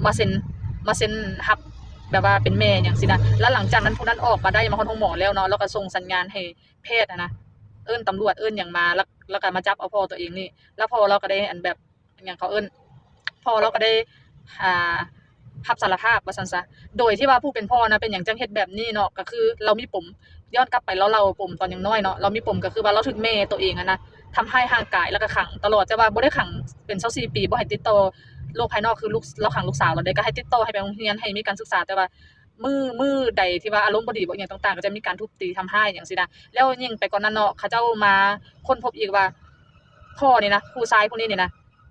ມາເຊັນ ມາເຊັນຮັບແບບວ່າເປັນແມ່ຫຍັງຊີ້ນະ. ແລ້ວຫຼັງຈາກນັ້ນຜູ້ນັ້ນອອກມາໄດ້ ມາຮອດໂຮງໝໍແລ້ວເນາະ ລາວກໍສົ່ງສັນຍານໃຫ້ແພດຫັ້ນນະ ເອີ້ນຕຳຫຼວດເອີ້ນຫຍັງມາ ແລ້ວ ແລ້ວກໍມາຈັບເອົາພໍ່ຕົວເອງນີ້ ແລ້ວພໍ່ລາວກໍໄດ້ ອັນແບບ ຫຍັງເຂົາເອີ້ນ ພໍ່ລາວກໍໄດ້ ອ່າ ຮັບສາລະພາບວ່າຊັ້ນຊະ ໂດຍທີ່ວ່າຜູ້ເປັນພໍ່ນະ ເປັນຫຍັງຈັ່ງເຮັດແບບນີ້ເນາະ ກໍຄືລາວມີປົມ ຍ້ອນກັບໄປລາວເລົ່າປົມຕອນຍັງນ້ອຍເນາະ ລາວມີປົມກໍຄືວ່າລາວຖືກແມ່ຕົວເອງຫັ້ນນະ ທຳຮ້າຍຮ່າງກາຍ ແລ້ວກໍຂັງຕະຫຼອດ ແຕ່ວ່າບໍ່ໄດ້ຂັງເປັນຊາວສີ່ປີ ບໍ່ໃຫ້ຕິດຕໍ່ໂລກພາຍນອກ ຄືລູກ ລາວຂັງລູກສາວລາວເດ້ ກໍໃຫ້ຕິດຕໍ່ ໃຫ້ໄປໂຮງຮຽນ ໃຫ້ມີການສຶກສາ ແຕ່ວ່າມື້ ມື້ໃດທີ່ວ່າອາລົມບໍ່ດີ ບໍ່ຫຍັງຕ່າງໆ ກໍຈະມີການທຸບຕີທຳຮ້າຍຫຍັງຊີ້ນະ. ແລ້ວຍິ່ງໄປກວ່ານັ້ນເນາະ ເຂົາເຈົ້າມາຄົ້ນພົບອີກວ່າ ພໍ່ນີ້ນະ ຜູ້ຊາຍຜູ້ນີ້ນີ້ນະ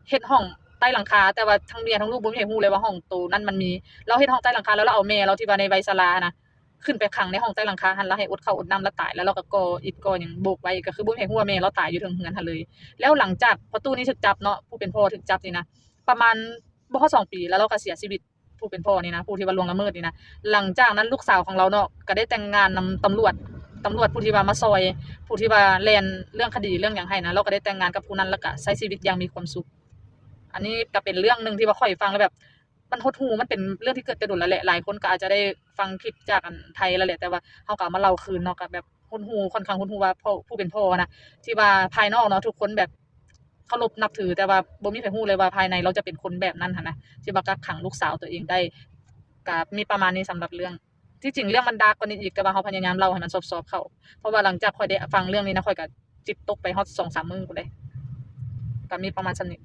ເຮັດຫ້ອງໃຕ້ຫຼັງຄາ ແຕ່ວ່າທັງເມຍທັງລູກບໍ່ມີໃຜຮູ້ເລີຍວ່າຫ້ອງໂຕນັ້ນມັນມີ. ລາວເຮັດຫ້ອງໃຕ້ຫຼັງຄາ ແລ້ວລາວເອົາແມ່ລາວທີ່ວ່າໃນໄວຊະລານະ ຂຶ້ນໄປຂັງໃນຫ້ອງໃຕ້ຫຼັງຄາຫັ້ນ ລາວໃຫ້ອົດເຂົ້າອົດນ້ຳ ລາວຕາຍ ແລ້ວລາວກໍກໍ່ອິດກໍ່ຫຍັງໂບກໄວ້ ກໍຄືບໍ່ມີໃຜຮູ້ວ່າແມ່ລາວຕາຍຢູ່ເທິງເຮືອນຫັ້ນເລີຍ. ແລ້ວຫຼັງຈາກພໍ່ຕູ້ນີ້ຖືກຈັບເນາະ ຜູ້ເປັນພໍ່ຖືກຈັບນີ້ນະ ປະມານບໍ່ຮອດສອງປີ ແລ້ວລາວກໍເສຍຊີວິດ. ຜູ້ເປັນພໍ່ນີ້ນະ ຜູ້ທີ່ວ່າລ່ວງລະເມີດນີ້ນະ ຫຼັງຈາກນັ້ນລູກສາວຂອງລາວເນາະ ກໍໄດ້ແຕ່ງງານນຳຕຳຫຼວດ ຕຳຫຼວດຜູ້ທີ່ວ່າມາຊ່ອຍ ຜູ້ທີ່ວ່າແລ່ນເລື່ອງຄະດີເລື່ອງຫຍັງໃຫ້ນະ ລາວກໍໄດ້ແຕ່ງງານກັບຜູ້ນັ້ນ ແລ້ວກໍໃຊ້ຊີວິດຢ່າງມີຄວາມສຸກ. ອັນນີ້ກໍເປັນເລື່ອງໜຶ່ງທີ່ວ່າຂ້ອຍຟັງແລ້ວແບບ ມັນຫົດຫູ່ ມັນເປັນເລື່ອງທີ່ເກີດແຕ່ດົນແລ້ວແຫຼະ ຫຼາຍຄົນກໍອາດຈະໄດ້ຟັງຄລິບຈາກອັນໄທແລ້ວແຫຼະ ແຕ່ວ່າເຮົາກໍເອົາມາເລົ່າຄືນເນາະ ກໍແບບຫົດຫູ່ ຂ້ອນຂ້າງຫົດຫູ່ວ່າພໍ່ ຜູ້ເປັນພໍ່ນະ ທີ່ວ່າພາຍນອກເນາະ ທຸກຄົນແບບເຄົາລົບນັບຖື ແຕ່ວ່າບໍ່ມີໃຜຮູ້ເລີຍວ່າພາຍໃນລາວຈະເປັນຄົນແບບນັ້ນຫັ້ນນະ ທີ່ວ່າກັກຂັງລູກສາວຕົວເອງໄດ້. ກໍມີປະມານນີ້ສຳລັບເລື່ອງ ທີ່ຈິງເລື່ອງມັນດາກກວ່ານີ້ອີກ ແຕ່ວ່າເຮົາພະຍາຍາມເລົ່າໃຫ້ມັນຊອບໆເຂົ້າ ເພາະວ່າຫຼັງຈາກຂ້ອຍໄດ້ຟັງເລື່ອງນີ້ນະ ຂ້ອຍກໍຈິດຕົກໄປຮອດສອງສາມມື້ພຸ້ນເດ້. ກໍມີປະມານສ່ຳນີ້.